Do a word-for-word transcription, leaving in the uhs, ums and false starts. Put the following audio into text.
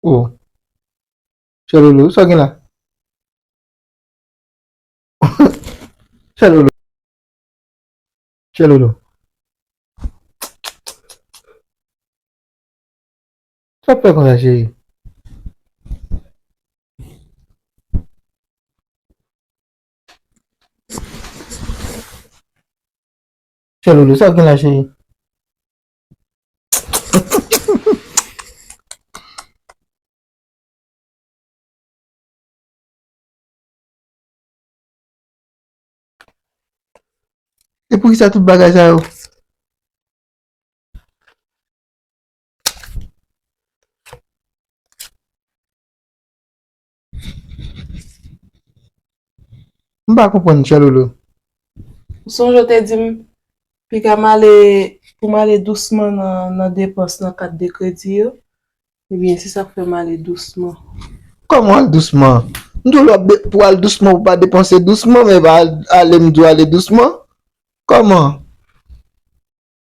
Oh. Chè Loulou, sa w gen la? Chè Loulou. Chè Loulou. Sa w ap fè konsa, cheri? Chè Loulou, sa w gen la, cheri? E poukisa tout bagay sa yo? M pa konprann, Chè Loulou. Ou sonje w te di m piga m ale, pou m ale dousman nan, nan depans nan kat de kredi yo? Ebyen, se sa k fè m ale dousman. Kòman al dousman? M di w lè w ap de-, pou al dousman, pou pa depanse dousman, men pa al, ale m di w ale dousman. Kòman?